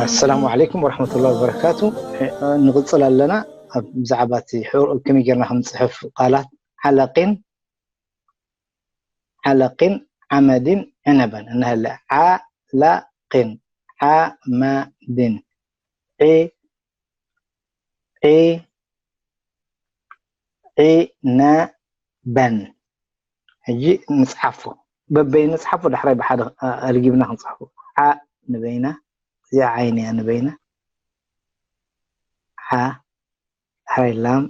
ኣሰላሙ ዓለይኩም ወረሕመቱላሂ ወበረካቱ። ንቕጽል ኣለና ኣብ ብዛዕባ እቲ ሕሩፍ ከመይ ጌርና ከም ንጽሕፍ ቃላት ዓለቂን ዓለቂን ዓመዲን ዕነበን እንሀለ። ዓለቂን ዓመዲን ዒ ዒ ዒነበን። ሕጂ ንጽሓፎ፣ በበይ ንጽሓፎ፣ ዳሕራይ ብሓደ ኣልጊብና ክንጽሓፎ። ዓ ንበይና፣ እዚኣ ዓይን እያ ንበይና። ዓ፣ ዳሕራይ ላም፣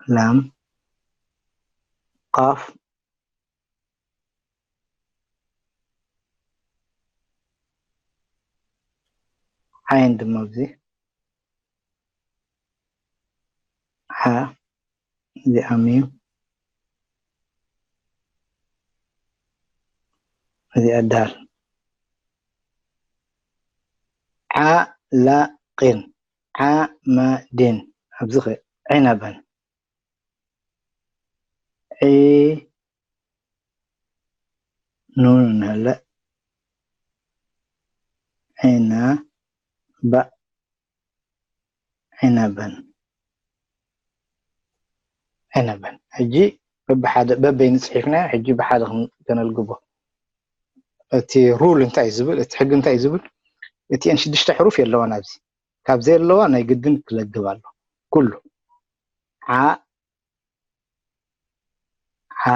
ላም፣ ቃፍ፣ ዓይን ድማ ኣብዚ ሓ፣ እዚኣ ሚም፣ እዚኣ ዳል። ዓላቂን ዓመዲን ኣብዚ ኸ ዕነበን ዒ ኑን እንሀለ ዒና ባእ ዕነበን ዕነበን። ሕጂ በብሓደ በበይኑ ጽሒፍናዮ፣ ሕጂ ብሓደ ክን- ከነልግቦ። እቲ ሩል እንታይ እዩ ዝብል፣ እቲ ሕጊ እንታይ እዩ ዝብል፣ እቲአን ሽዱሽተ ሕሩፍ የለዋን ኣብዚ። ካብ ዘየለዋ ናይ ግድን ክለግብ ኣሎ። ኩሉ ዓ ዓ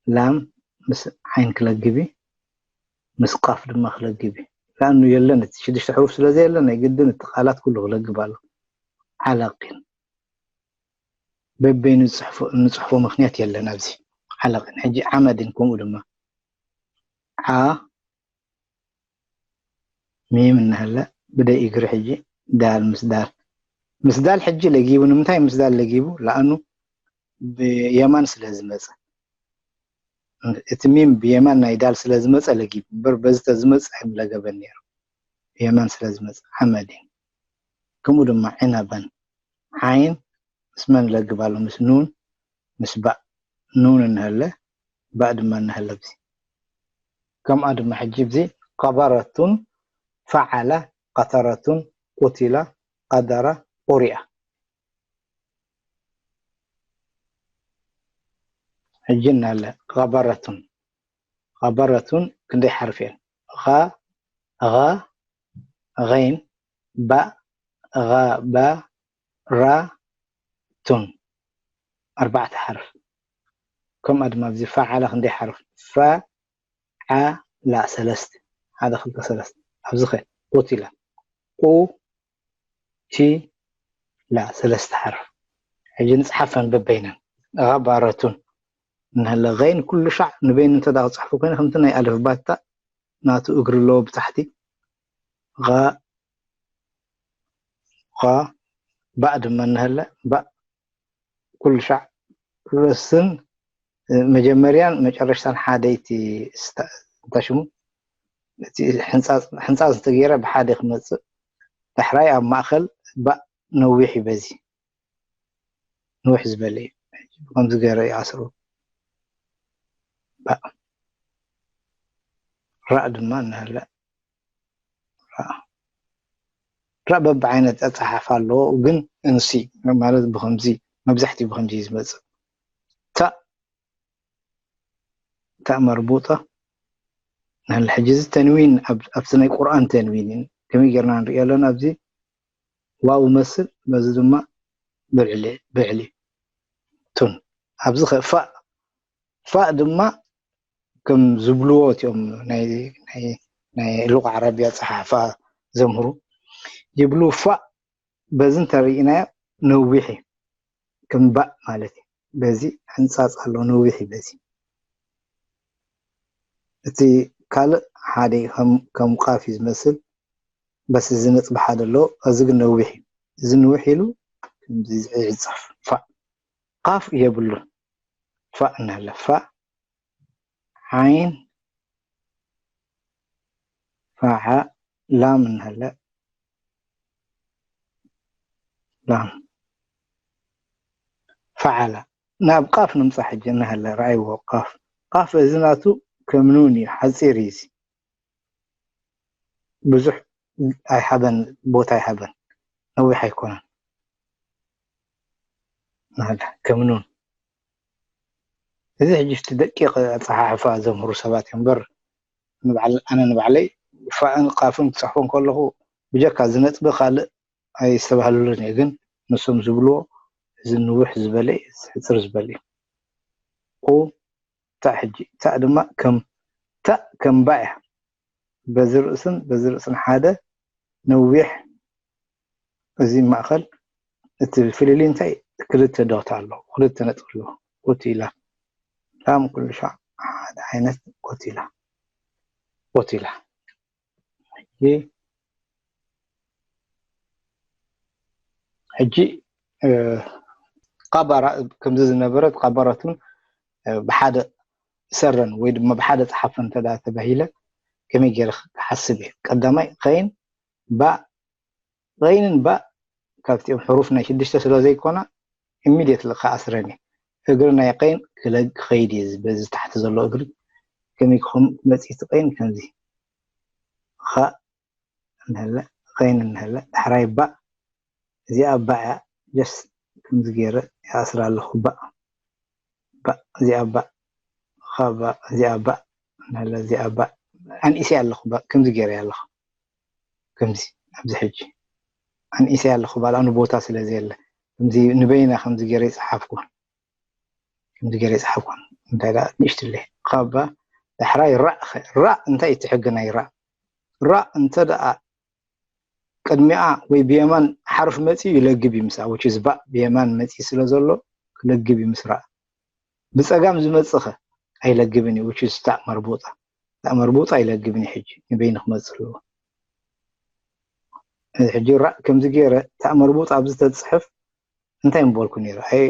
ላም ምስ ዓይን ክለግቢ፣ ምስ ቃፍ ድማ ክለግቢ። ላኑ የለን፣ እቲ ሽዱሽተ ሕሩፍ ስለ ዘየለ ናይ ግድን እቲ ቃላት ኩሉ ክለግብ ኣሎ። ዓለቂን በበይኑ ዝጽሕፎ- እንጽሕፎ ምኽንያት የለን ኣብዚ። ዓለቂን ሕጂ ዓመድን ከምኡ ድማ ዓ ሚም እንሀለ ብደይ እግሪ ሕጂ ዳል ምስ ዳል። ምስ ዳል ሕጂ ለጊቡ። ንምንታይ ምስ ዳል ለጊቡ? ለኣኑ ብየማን ስለ ዝመጸ። እቲ ሚም ብየማን ናይ ዳል ስለ ዝመጸ ለጊቡ። እምበር በዚ ተዝመጽእ ኣይምለገበን ነይሩ። ብየማን ስለ ዝመጸ። ዓመዲን። ከምኡ ድማ ዕነበን። ዓይን ምስ መን ለግብ ኣሎ? ምስ ኑን፣ ምስ ባእ። ኑን እንሀለ፣ ባእ ድማ እንሀለ ኣብዚ። ከምኣ ድማ ሕጂ ኣብዚ ቀበረቱን፣ ፈዓለ፣ ቀተረቱን፣ ቁቲለ፣ ቀደረ፣ ቁሪአ። ሕጂ እንሀለ፣ ቀበረቱን። ቀበረቱን ክንደይ ሓርፍ እየን? ኸ፣ ኸ፣ ኸይን፣ ባእ፣ ኸ፣ በ፣ ራ፣ ቱን። ኣርባዕተ ሓርፍ። ከምኣ ድማ ኣብዚ ፈዓለ ክንደይ ሓርፍ? ፈ፣ ዓ፣ ላ፣ ሰለስተ። ሓደ፣ ክልተ፣ ሰለስተ። ኣብዚ ኸ? ቁቲለ። ቁ፣ ቲ፣ ላ፣ ሰለስተ ሓርፍ። ሕጂ ንጽሓፈን በበይነን። ኸባረቱን። እንሀለ ኸይን ኩሉ ሻዕ ንበይኑ እንተ ደኣ ክጽሕፎ ኮይነ፣ ከምቲ ናይ ኣልፍ ባታ ናቱ እግሪ ኣለዎ ብታሕቲ። ኸ፣ ኸ፣ ባእ ድማ እንሀለ፣ ባእ ኩሉ ሻዕ ርእስን መጀመርያን መጨረሽታን ሓደ እቲ ስታ-፣ እንታይ ሽሙ? እቲ ሕንጻጽ፣ ሕንጻጽ እንተገይረ ብሓደ ክመጽእ፣ ዳሕራይ ኣብ ማእከል ባእ ነዊሕ እዩ በዚ። ንውሕ ዝበለ እዩ። ከምዚ ገይረ ይኣስሮ። ባእ። ራእ ድማ እንሀለ። ራእ። ራእ በብዓይነት ኣጸሓሕፋ ኣለዎ፣ ግን እንሲ ማለት ብኸምዚ፣ መብዛሕትኡ ብኸምዚ እዩ ዝመጽእ። ታእ፣ ታእ መርቡጣ። እንሀለ። ሕጂ እዚ ተንዊን ኣብ-፣ ኣብቲ ናይ ቁርኣን ተንዊን እዩ። ከመይ ጌርና ንሪኦ ኣለና ኣብዚ? ዋው መስል፣ በዚ ድማ ብዕሊ፣ ብዕሊ። ቱን። ኣብዚ ኸ ፋእ፣ ፋእ ድማ ከም ዝብልዎ እቲኦም ናይ፣ ናይ፣ ናይ ሉቕ ዓረብያ ጸሓሕፋ ዘምህሩ ይብሉ። ፋእ በዚ እንተሪእናዮ ነዊሕ እዩ። ከም ባእ ማለት እዩ። በዚ ሕንጻጽ ኣለዎ፣ ነዊሕ እዩ በዚ። እቲ ካልእ ሓደ እዩ፣ ከም፣ ከም ቃፍ እዩ ዝመስል። በስ እዚ ነጥቢ ሓደ ኣለዎ። እዚ ግን ነዊሕ እዩ። እዚ ንውሕ ኢሉ ከምዚ ይጻፍ። ፋእ። ቃፍ የብሉን። ፋእ እንሀለ። ፋእ፣ ዓይን፣ ፋዓ፣ ላም እንሀለ። ላም። ፈዓላ። ናብ ቃፍ ንምጻእ ሕጂ እናሃለ ረኣይዎ። ቃፍ፣ ቃፍ እዚ ናቱ ከም ኑን እዩ፣ ሓጺር እዩ። እዚ ብዙሕ ኣይሃበን፣ ቦታ ኣይሃበን፣ ነዊሕ ኣይኮነን። ናለ ከም ኑን። እዚ ሕጂ እቲ ደቂቕ ኣጸሓሕፋ ዘምህሩ ሰባት እዮም እምበር፣ ንባዕል-፣ ኣነ ንባዕለይ ፋእን ቃፍን ክጽሕፎ ከለኹ ብጀካ እዚ ነጥቢ ካልእ ኣይስተባህሉሉን እየ። ግን ንሶም ዝብልዎ እዚ ንውሕ ዝበለ እዩ፣ እዚ ሕጽር ዝበለ እዩ። ቁ ታእ ሕጂ፣ ታእ ድማ ከም፣ ታእ ከም ባ እያ። በዚ ርእስን በዚ ርእስን ሓደ ነዊሕ፣ እዚ ማእከል፣ እቲ ፍልልይ እንታይ? ክልተ ዶት ኣሎ፣ ክልተ ነጥቢ ኣሎ። ቁቲላ። ላም ኩሉ ሻዕ ሓደ ዓይነት ቁቲላ። ቁቲላ። ሕጂ፣ ሕጂ፣ እ፣ ቃባራ ከምዚ ዝነበረት ቃባራቱን፣ እ፣ ብሓደ ሰረን ወይ ድማ ብሓደ ጸሓፈ እንተ ደኣ ተባሂለ ከመይ ገይረ ክሓስብ እየ? ቀዳማይ ኸይን ባእ፣ ኸይንን ባእ ካብቲኦም ሕሩፍ ናይ ሽዱሽተ ስለ ዘይኮና ኢሚድየትሊ ክኣስረን እየ። እግሪ ናይ ኸይን ክለግ ክኸይድ እየ፣ በዚ ታሕቲ ዘሎ እግሪ ከመይ ክኸውን መጺእቲ ኸይን ከምዚ ኸ እንሀለ፣ ኸይን እንሀለ፣ ዳሕራይ ባእ፣ እዚኣ ባእ እያ፣ ጀስት ከምዚ ገይረ ይኣስራ ኣለኹ፣ ባእ፣ ባእ፣ እዚኣ ባእ፣ ኸ ባእ፣ እዚኣ ባእ፣ እንሀለ፣ እዚኣ ባእ፣ ኣንኢሰያ ኣለኹ፣ ባእ፣ ከምዚ ገይረ ኣለኹ፣ ከምዚ፣ ኣብዚ ሕጂ፣ ኣንኢሰያ ኣለኹ፣ ባእ፣ ኣኑ ቦታ ስለ ዘየለ፣ ከምዚ ንበይና ከምዚ ገይረ ይጸሓፍኩ። ከምዚ ገይረ ይጸሓፍኩ። እንታይ ደኣ ንእሽትለይ። ኻባ ዳሕራይ ራእ ኸ-፣ ራእ እንታይ እዩ እቲ ሕጊ ናይ ራእ? ራእ እንተ ደኣ ቅድሚኣ ወይ ብየማን ሓርፍ መጺኡ ይለግብ እዩ ምስኣ። Which is ባእ ብየማን መጺኡ ስለ ዘሎ ክለግብ እዩ ምስ ራእ። ብጸጋም ዝመጽእ ኸ ኣይለግብን እዩ። Which is ታእ መርቡጣ። ታእ መርቡጣ ኣይለግብን እዩ ሕጂ። ንበይኑ ክመጽእ ኣለዎ። ሕጂ ራእ ከምዚ ገይረ ታእ መርቡጣ ኣብዚ ተጽሕፍ እንታይ ምበልኩ ነይረ? ኣይ፣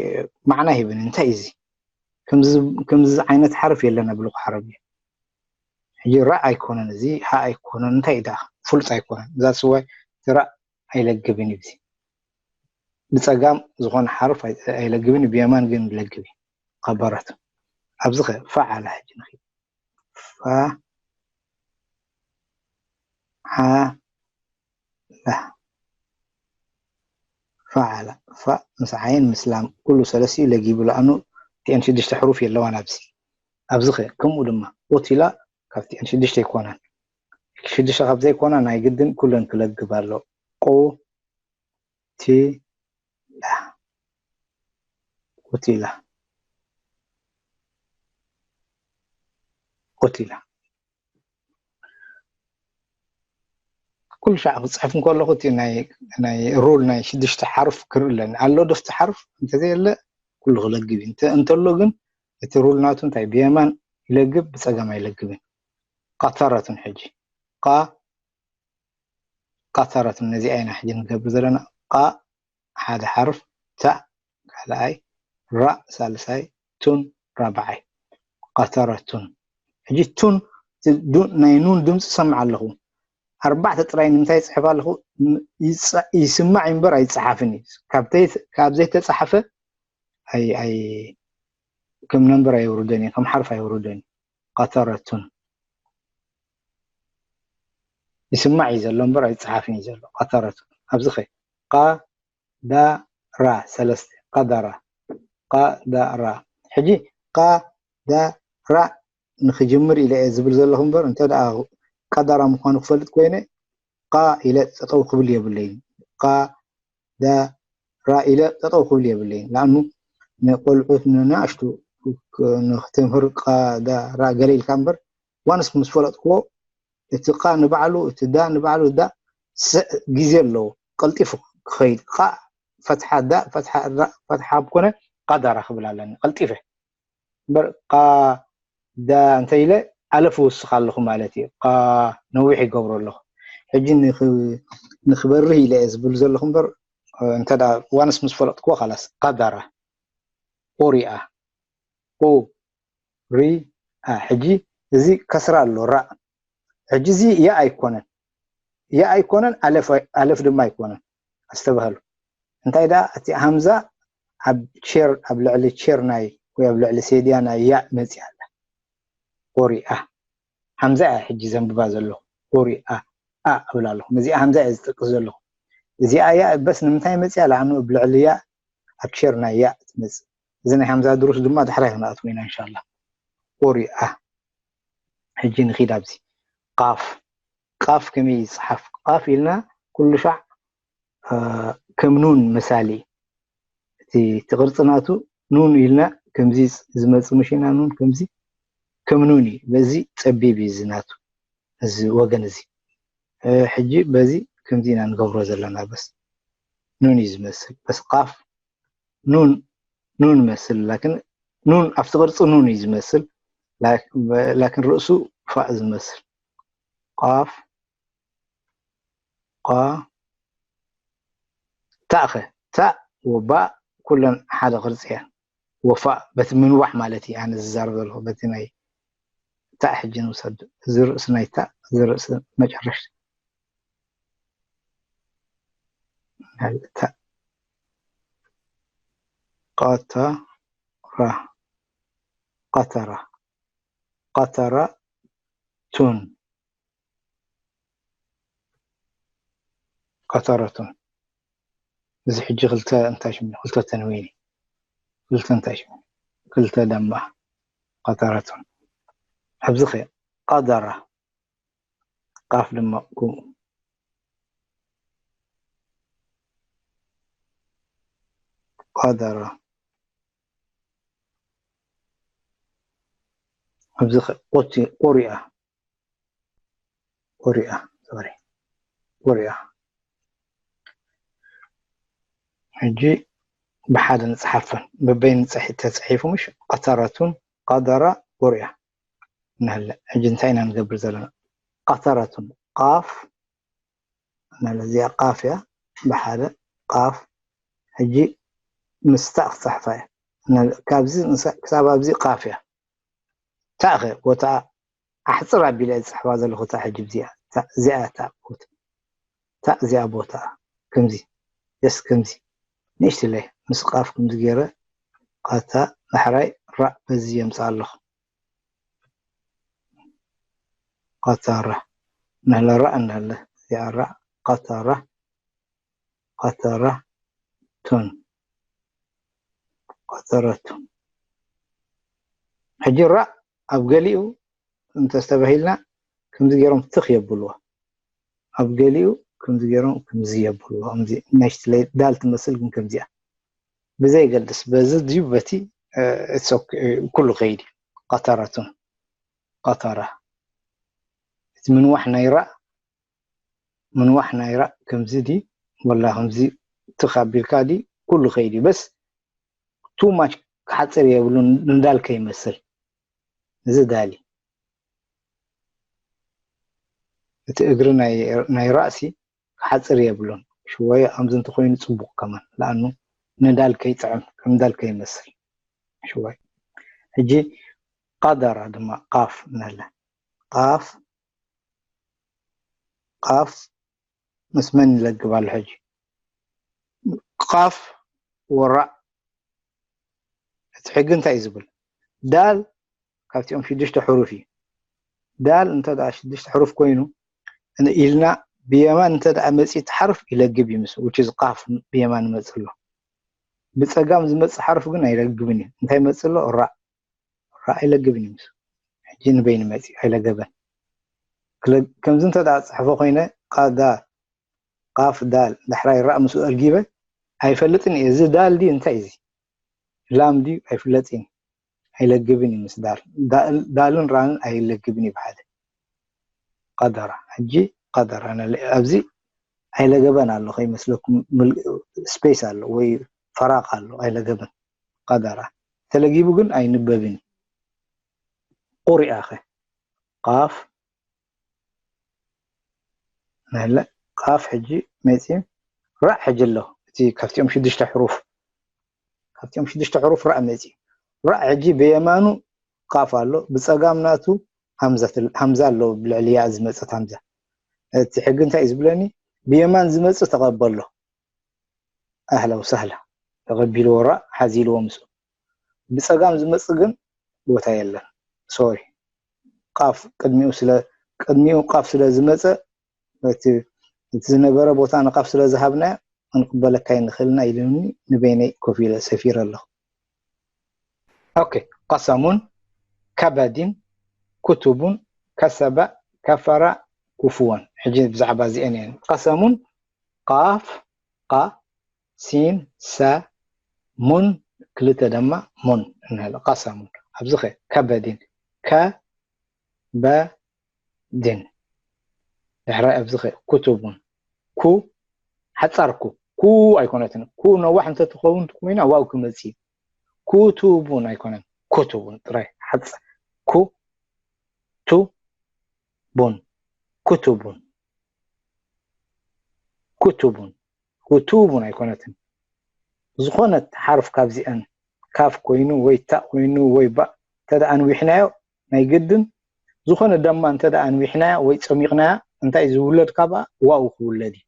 ማዕና ሂብኒ። እንታይ እዩ እዚ? ከምዚ፣ ከምዚ ዓይነት ሓርፍ የለን ኣብ ልቑሕ ዓረብያ። ሕጂ ራእ ኣይኮነን እዚ፣ ሃ ኣይኮነን፣ እንታይ እዩ ደኣ? ፍሉጥ ኣይኮነን። That's why እቲ ራእ ኣይለግብን እዩ እዚ። ብጸጋም ዝኾነ ሓርፍ ኣይ-፣ ኣይለግብን እዩ፣ ብየማን ግን ይለግብ እዩ። ኸበረት። ኣብዚ ኸ ፋዓላ ሕጂ ንኺድ። ፋ፣ ሓ፣ ላ። ፋዓላ። ፋእ ምስ ዓይን ምስ ላም ኩሉ ሰለስቲኡ ለጊቡ፣ ለኣኑ እቲአን ሽዱሽተ ሕሩፍ የለዋን ኣብዚ። ኣብዚ ኸ ከምኡ ድማ ቁቲላ ካብቲአን ሽዱሽተ ኣይኮናን። ሽዱሽተ ካብ ዘይኮና ናይ ግድን ኩለን ክለግብ ኣሎ። ቁ፣ ቲ፣ ላ። ቁቲላ። ቁቲላ። ኩሉ ሻዕ ክጽሕፍ እንከለኹ እቲ ናይ፣ ናይ ሩል ናይ ሽዱሽተ ሓርፍ ክርኢ ኣለኒ። ኣሎ ዶ እቲ ሓርፍ? እንተዘየለ ኩሉ ክለግብ እዩ። እንተ-፣ እንተሎ ግን እቲ ሩል ናቱ እንታይ? ብየማን ይለግብ፣ ብጸጋም ኣይለግብን። ቃተረቱን ሕጂ። ቃ፣ ቃተረቱን ነዚኣ ኢና ሕጂ ንገብር ዘለና። ቃ ሓደ ሓርፍ፣ ታእ ካልኣይ፣ ራእ ሳልሳይ፣ ቱን ራብዓይ። ቃተረቱን። ሕጂ ቱን፣ ዱ-፣ ናይ ኑን ድምፂ ሰምዕ ኣለኹ። ኣርባዕተ ጥራይ ንምንታይ ይፅሕፍ ኣለኹ? ም-፣ ይፀ-፣ ይስማዕ እምበር ኣይፀሓፍን እዩ። ካብ ተይ-፣ ካብ ዘይተፃሓፈ ኣይ-፣ ኣይ-፣ ከም ነንበር ኣይውርደን እዩ፣ ከም ሓርፍ ኣይውርደን እዩ። ቃተረቱን። ይስማዕ እዩ ዘሎ እምበር ኣይፀሓፍን እዩ ዘሎ። ቃተረቱን። ኣብዚ ኸ? ቃ ዳ ራ ሰለስተ። ቃዳራ። ቃ ዳ ራ። ሕጂ ቃ ዳ ራ ንኽጅምር ኢለ እየ ዝብል ዘለኹ እምበር፣ እንተ ደኣ ቃዳራ ምዃኑ ክፈልጥ ኮይነ፣ ቃ ኢለ ጠጠው ክብል የብለይን። ቃ ዳ ራ ኢለ ጠጠው ክብል የብለይን። ለኣኑ ንቆልዑት ንንኣሽቱ ክ-፣ ንክተምህር ቃ ዳ ራ ገለ ኢልካ እምበር፣ ዋንስ ምስ ፈለጥክዎ፣ እቲ ቃ ንባዕሉ፣ እቲ ዳ ንባዕሉ፣ ዳ ስ-፣ ግዜ ኣለዎ። ቀልጢፉ ክኸይድ። ቃ ፈትሓ ዳ፣ ፈትሓ ራ፣ ፈትሓ ኣብ ኮነ ቃዳራ ክብል ኣለኒ። ቀልጢፈ። እምበር ቃ ዳ እንተ ኢለ ኣለፍ እውስኽ ኣለኹ ማለት እዩ። ቃ ነዊሕ ይገብሮ ኣለኹ። ሕጂ ንኽ-፣ ንኽበርህ ኢለ እየ ዝብል ዘለኹ እምበር፣ እንተ ደኣ ዋንስ ምስ ፈለጥክዎ፣ ኻላስ፣ ቃዳራ። ቁሪኣ። ቁ-፣ ሪ-፣ ኣ። ሕጂ እዚ ከስራ ኣሎ፣ ራእ። ሕጂ እዚ ያ ኣይኮነን። ያ ኣይኮነን፣ ኣለፍ ኣይ-፣ ኣለፍ ድማ ኣይኮነን። ኣስተባህሉ። እንታይ ደኣ፣ እቲ ሃምዛ ኣብ ቸር ኣብ ልዕሊ ቸር ናይ ወይ ኣብ ልዕሊ ሴድያ ናይ ያእ መፅያ ኣላ። ቆሪኣ። ሓምዛ እያ ሕጂ ዘንብባ ዘለኹ። ቆሪኣ። ኣ እብል ኣለኹ። ነዚኣ ሓምዛ እየ ዝጠቅስ ዘለኹ። እዚኣ ያእ በስ ንምንታይ መፅያ? ለኣኑ ኣብ ልዕሊ ያእ ኣብ ቸር ናይ ያእ ትመፅእ። እዚ ናይ ሓምዛ ድሩስ ድማ ዳሕራይ ክንኣትዎ ኢና እንሻላ። ቆሪኣ። ሕጂ ንኺድ ኣብዚ ቃፍ። ቃፍ ከመይ ይፅሓፍ? ቃፍ ኢልና ኩሉ ሻዕ ከም ኑን መሳሊ እቲ እቲ ቅርፂ ናቱ ኑን ኢልና ከምዚ ዝመፅ ምሽና ኑን ከምዚ ከም ኑን እዩ። በዚ ፀቢብ እዩ እዚ ናቱ እዚ ወገን እዚ። ሕጂ በዚ ከምዚ ኢና ንገብሮ ዘለና በስ ኑን እዩ ዝመስል በስ ቃፍ ኑን ኑን መስል ላኪን ኑን ኣብቲ ቅርፂ ኑን እዩ ዝመስል ላኪን ርእሱ ፋእ ዝመስል ቃፍ ቃ ታእኸ ታእ ወባእ ኩለን ሓደ ቅርፂ እየን። ወፋእ በቲ ምንዋሕ ማለት እዩ ኣነ ዝዛረብ ዘለኹ በቲ ናይ ታእ ሕጂ ንውሰድ እዚ ርእሲ ናይ ታእ እዚ ርእሲ መጨረሽቲ ታእ ቀተራ ቀተራ ቀተራ ቱን ቀተረቱን እዚ ሕጂ ክልተ እንታይ ሽሙ ክልተ ተንዊን ክልተ እንታይ ሽሙ ክልተ ደማ ቀተረቱን ኣብዚ ኸ ቀደራ ቃፍ ድማ ከምኡ ቀደራ ኣብዚ ቁሪኣ ቁሪኣ ሶሪ ቁሪኣ ሕጂ ብሓደ ንፅሓፈን በበይን ተፅሒፉ ምሽ ቀተረቱን ቀደራ ቁሪኣ ንህለ ሕጂ እንታይ ኢና ንገብር ዘለና ቀተረቱን ቃፍ እዚኣ ቃፍ እያ ብሓደ ቃፍ ሕጂ ምስታ ክፅሕፋ እያ ካብዚ ክሳብ ኣብዚ ቃፍ እያ ታእኸ ቦታ ኣሕፅር ኣቢለ ዝፅሕፋ ዘለኹ እታ ሕጂ እዚኣ እዚኣ እታ ቦታ እታ እዚኣ ቦታ ከምዚ የስ ከምዚ ንእሽትለይ ምስ ቃፍ ከምዚ ገይረ ቃታ ዳሕራይ ራእ በዚ የምፅእ ኣለኹ ቀተረ ንህለ ራእ እንዳለ እዚኣ ራእ ቀተረ ቀተረ ቱን ቀተረቱ ሕጂ ራእ ኣብ ገሊኡ እንተስተባሂልና ከምዚ ገይሮም ትኽ የብልዎ ኣብ ገሊኡ ከምዚ ገይሮም ከምዚ የብልዎ ከምዚ ናሽትለይ ዳል ትመስል ግን ከምዚኣ ብዘይገልስ በዚ ድዩ በቲ ኩሉ ከይድ እዩ ቀተረቱን ቀተረ እቲ ምንዋሕ ናይ ራእ ምንዋሕ ናይ ራእ ከምዚ ዲ ወላ ከምዚ ትኽ ኣቢልካ ዲ ኩሉ ከይድ እዩ በስ ቱ ማች ክሓፅር የብሉን ንዳል ከይመስል እዚ ዳሊ እቲ እግሪ ናይ ራእሲ ክሓፅር የብሉን ሽወይ ከምዚ እንተኮይኑ ፅቡቅ ከማን ለኣኑ ንዳል ከይፅዕም ከም ዳል ከይመስል ሽወይ ሕጂ ቀደራ ድማ ቃፍ ንለ ቃፍ ቃፍ ምስ መን ይለግብ ኣሎ ሕጂ ቃፍ ወራእ እቲ ሕጊ እንታይ እዩ ዝብል ዳል ካብቲኦም ሽዱሽተ ሕሩፍ እዩ ዳል እንተ ሽዱሽተ ሕሩፍ ኮይኑ ኢልና ብየማን እንተ መፂ እቲ ሓርፍ ይለግብ እዩ ምስ ውጭ ዝቃፍ ብየማን ይመፅ ኣሎ ብፀጋም ዝመፅ ሓርፍ ግን ኣይለግብን እዩ እንታይ መፅ ኣሎ ራእ ራእ ኣይለግብን እዩ ምስ ሕጂ ንበይኒ መፂ ኣይለገበን ከምዚ እንተ ፅሕፎ ኮይነ ቃዳ ቃፍ ዳል ዳሕራይ ራእ ምስኡ ኣልጊበ ኣይፈልጥን እየ እዚ ዳል ድዩ እንታይ እዚ ላም ድዩ ኣይፍለጥን ኣይለግብን እዩ ምስ ዳል ዳልን ራእን ኣይለግብን እዩ ብሓደ ቀደራ ሕጂ ቀደራ ኣብዚ ኣይለገበን ኣሎ ከይመስለኩም ስፔስ ኣሎ ወይ ፈራቅ ኣሎ ኣይለገበን ቀደራ ተለጊቡ ግን ኣይንበብን እዩ ቁሪኣኸ ቃፍ ናለ ቃፍ ሕጂ መፂ ራእ ሕጂ ኣሎ እቲ ካብቲኦም ሽዱሽተ ሕሩፍ ካብቲኦም ሽዱሽተ ሕሩፍ ራእ መፂ ራእ ሕጂ ብየማኑ ቃፍ ኣሎ ብፀጋም ናቱ ሃምዛ ኣሎ ብልዕሊ ያ ዝመፀት ሃምዛ እቲ ሕጊ እንታይ ዝብለኒ ብየማን ዝመፅእ ተቐበሎ ኣህላ ወሳህላ ተቐቢልዎ ራ ሓዚልዎ ምስኡ። ብጸጋም ዝመጽእ ግን ቦታ የለን። ሶሪ፣ ቃፍ ቅድሚኡ ስለ ቅድሚኡ ቃፍ ስለ ዝመጸ እቲ እቲ ዝነበረ ቦታ ንቃፍ ስለ ዝሃብናዮ ክንቅበለካ ኣይንኽእልና ኢሉኒ። ንበይነይ ኮፍ ኢለ ሰፊረ ኣለኹ። ኦኬ፣ ቀሰሙን ከበዲን ኩቱቡን ከሰበ ከፈረ ኩፍወን። ሕጂ ብዛዕባ እዚአን እየን። ቀሰሙን ቃፍ ቃ ሲን ሰ ሙን ክልተ ድማ ሙን እንህል ቀሰሙን ኣብዚ ኸ ከበዲን ከበዲን ድሕራይ ኣብዚ ኸ ኩቱቡን ኩ ሓጻር ኩ ኩ ኣይኮነትን። ኩ ነዋሕ እንተትኸውን ኮይና ዋው ክመጽእ እዩ። ኩቱቡን ኣይኮነን፣ ኩቱቡን ጥራይ ሓጻር ኩ ቱ ቡን ኩቱቡን ኩቱቡን ኩቱቡን ኣይኮነትን። ዝኾነት ሓርፍ ካብዚአን ካፍ ኮይኑ ወይ ታእ ኮይኑ ወይ ባእ እንተ ደኣ ኣንዊሕናዮ ናይ ግድን ዝኾነ ደማ እንተ ደኣ ኣንዊሕናያ ወይ ጸሚቕናያ እንታይ ዝውለድ ካብኣ ዋው ክውለድ እዩ።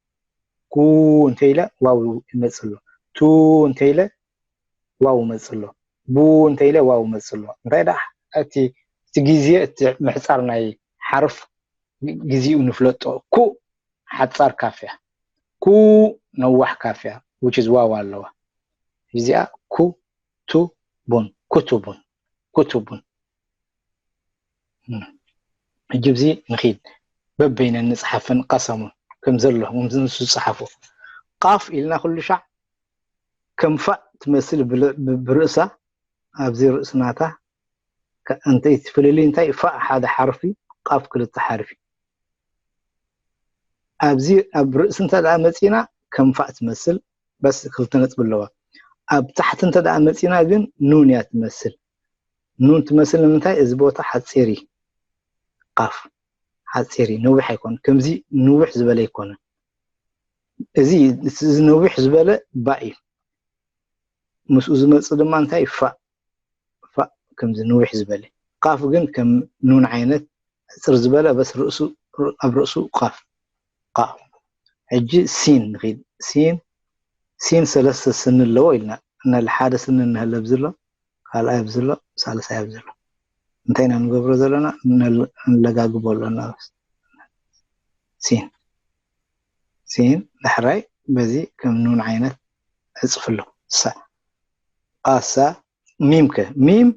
ኩ እንተ ኢለ ዋው ይመጽእ ኣሎ። ቱ እንተ ኢለ ዋው ይመጽእ ኣሎ። ቡ እንተ ኢለ ዋው ይመጽእ ኣሎ። እንታይ ደኣ እቲ እቲ ግዜ እቲ ምሕጻር ናይ ሓርፍ ግዜኡ ንፍለጦ። ኩ ሓጻር ካፍ እያ። ኩ ነዋሕ ካፍ እያ። Which is ዋው ኣለዋ። እዚኣ ኩ ቱ ቡን ኩቱቡን ኩቱቡን። ሕጂ ብዚ ንኺድ በበይነን ንጽሓፈን ቀሰሙን ከም ዘሎ ንሱ ዝጸሓፎ ቃፍ ኢልና ኩሉ ሻዕ ከም ፋእ ትመስል ብርእሳ ኣብዚ ርእስናታ እንታይ ትፍልልይ እንታይ ፋእ ሓደ ሓርፊ ቃፍ ክልተ ሓርፊ ኣብዚ ኣብ ርእሲ እንተ ደኣ መጺና ከም ፋእ ትመስል በስ ክልተ ነጥቢ ኣለዋ። ኣብ ታሕቲ እንተ ደኣ መጺና ግን ኑን እያ ትመስል። ኑን ትመስል ንምንታይ? እዚ ቦታ ሓጺር እዩ። ቃፍ ሓጺር እዩ፣ ነዊሕ ኣይኮን። ከምዚ ንውሕ ዝበለ ኣይኮነ። እዚ እዚ ነዊሕ ዝበለ ባ እዩ። ምስኡ ዝመጽእ ድማ እንታይ? ፋእ ፋእ ከምዚ ንውሕ ዝበለ። ቃፍ ግን ከም ኑን ዓይነት ሕጽር ዝበለ በስ ርእሱ ኣብ ርእሱ ቃፍ ቃፍ። ሕጂ ሲን ንኺድ። ሲን ሲን ሰለስተ ስኒ ኣለዎ ኢልና። እናለ ሓደ ስኒ እንህለ ኣብዚ ኣሎ፣ ካልኣይ ኣብዚ ኣሎ፣ ሳልሳይ ኣብዚ ኣሎ። እንታይ ኢና ንገብሮ ዘለና? ነለጋግቦ ኣለና። ሲን ሲን ዳሕራይ በዚ ከም ኑን ዓይነት እጽፍሉ። ሳ ቃሳ ሚም ከ? ሚም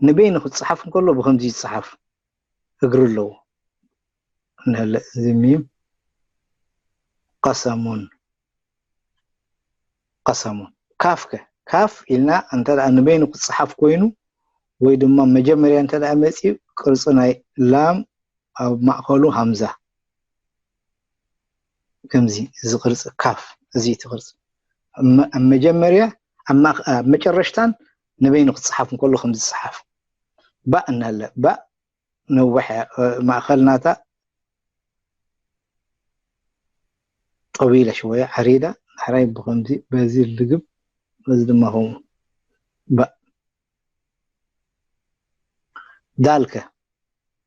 ንበይኑ ክጽሓፍ እንከሎ ብኸምዚ ይጽሓፍ። እግሪ ኣለዎ። እንህለ እዚ ሚም ቀሰሙን ቀሰሙን። ካፍ ከ? ካፍ ኢልና እንተ ደኣ ንበይኑ ክጽሓፍ ኮይኑ ወይ ድማ መጀመርያ እንተ ደኣ መጺኡ ቅርጺ ናይ ላም ኣብ ማእከሉ ሃምዛ ከምዚ እዚ ቅርጺ ካፍ እዚ እቲ ቅርጺ ኣብ መጀመርያ ኣብ መጨረሽታን ንበይኑ ክጽሓፍ እንከሎ ከምዚ ዝጽሓፍ ባእ እናለ ባእ ነዋሕ ማእኸል ናታ ጠዊለ ሽወያ ዓሪዳ ዳሕራይ ብከምዚ በዚ ልግብ በዚ ድማ ከምኡ ባእ ዳልከ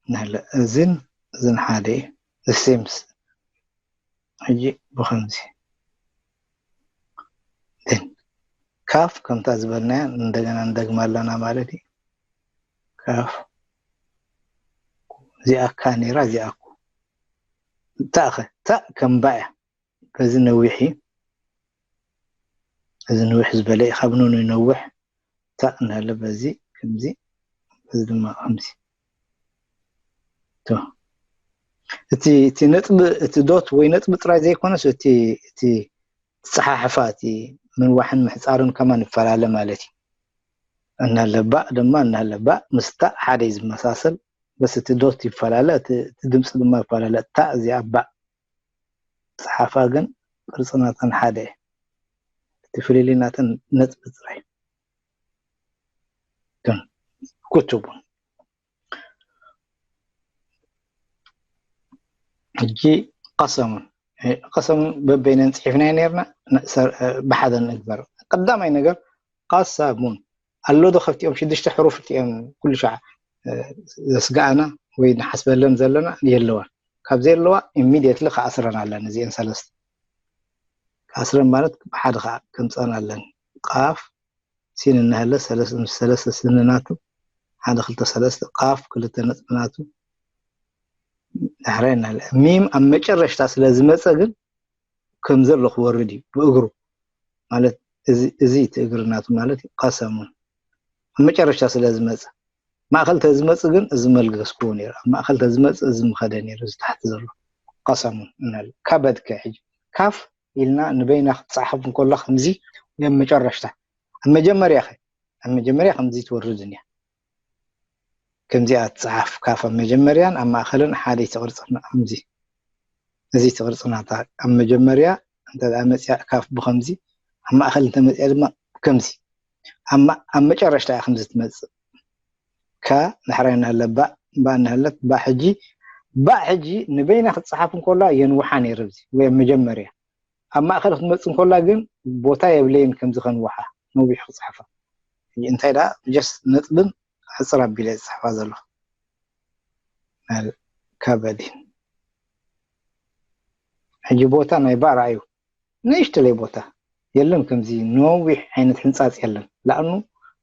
ናለ እዝን እዝን ሓደ እዩ። ሴምስ ሕጂ ብኸምዚ ግን ካፍ ከምታ ዝበልናያ እንደገና እንደግማ ኣለና ማለት እዩ። ካፍ እዚኣ ካ ነይራ እዚኣ እኮ ታእ ከ ታእ ከም ባ እያ። በዚ ነዊሕ እዩ። እዚ ንውሕ ዝበለ እዩ። ካብ ኑን ይነውሕ። ታእ እናለ በዚ ከምዚ በዚ ድማ ከምዚ እቲ እቲ ነጥቢ እቲ ዶት ወይ ነጥቢ ጥራይ ዘይኮነስ እቲ እቲ ጸሓሕፋ እቲ ምንዋሕን ምሕጻርን ከማን ይፈላለ ማለት እዩ። እናለ ባእ ድማ እናለ ባእ ምስ ታእ ሓደ እዩ ዝመሳሰል። በስ እቲ ዶት ይፈላለ፣ እቲ ድምፂ ድማ ይፈላለ። ታእ እዚኣ ባእ ጸሓፋ ግን ቅርጺ ናተን ሓደ እዩ። እቲ ፍልልይ ናተን ነጥቢ ጥራይ። ግን ኩቱቡን ሕጂ ቀሰሙን ቀሰሙን በበይነን ጽሒፍናዮ ነርና። ብሓደ ንግበር። ቀዳማይ ነገር ቀሰሙን ኣሎ ዶ ከፍቲኦም ሽዱሽተ ሕሩፍ እቲኦም ኩሉ ሻዕ ዘስግኣና ወይ ንሓስበለን ዘለና የለዋን። ካብ ዘየለዋ ኢሚድየትሊ ክኣስረን ኣለኒ እዚአን ሰለስተ ክኣስረን ማለት ብሓደ ከዓ ከምፀን ኣለኒ። ቃፍ ሲን እናሃለ ሰለስተ፣ ምስ ሰለስተ ስንናቱ፣ ሓደ ክልተ ሰለስተ፣ ቃፍ ክልተ ነጥብናቱ፣ ዳሕራይ እናሃለ፣ ሚም ኣብ መጨረሽታ ስለ ዝመፀ ግን ከም ዘሎ ክወርድ እዩ ብእግሩ። ማለት እዚ፣ እዚ እቲ እግሪ ናቱ ማለት እዩ። ቀሰሙን ኣብ መጨረሽታ ስለ ዝመፀ፣ ማእኸል ተዝመፅ ግን እዚ መልገስክዎ ነይሩ። ኣብ ማእኸል ተዝመፅ እዚ ምኸደ ነይሩ፣ እዚ ታሕቲ ዘሎ። ቀሰሙን እናለ። ከበድ ከ ሕጂ ካፍ ኢልና ንበይና ክትፀሓፍ እንከሎ ከምዚ፣ ወይ ኣብ መጨረሽታ። ኣብ መጀመርያ ኸ? ኣብ መጀመርያ ከምዚ ትወርድ እያ። ከምዚኣ ትፀሓፍ፣ ካፍ ኣብ መጀመርያን ኣብ ማእኸልን ሓደ እቲ ቅርፅና ከምዚ። እዚ እቲ ቅርፅና እታ ኣብ መጀመርያ እንተ ደኣ መፅያ ካፍ ብኸምዚ፣ ኣብ ማእኸል እንተ መፅያ ድማ ከምዚ። ኣብ ማ-፣ ኣብ መጨረሽታ እያ ከምዚ ትመፅእ። ከ ዳሕራይ እናሃለ ባእ፣ ባእ እናሃለት፣ ባእ ሕጂ፣ ባእ ሕጂ ንበይና ክትፀሓፍ እንከላ የንውሓ ነይሩ እዚ፣ ወይ ኣብ መጀመርያ። ኣብ ማእኸል ክትመፅእ እንከላ ግን ቦታ የብለይን ከምዚ ከንውሓ፣ ነዊሑ ክፅሕፋ። ሕጂ እንታይ ደኣ፣ just ነጥብን ሕፅር ኣቢለ ዝፅሕፋ ዘለኹ። ካበዲን። ሕጂ ቦታ ናይ ባእ ረኣዩ። ንእሽተለይ ቦታ የለን፣ ከምዚ ነዊሕ ዓይነት ሕንጻጽ የለን። ላእኑ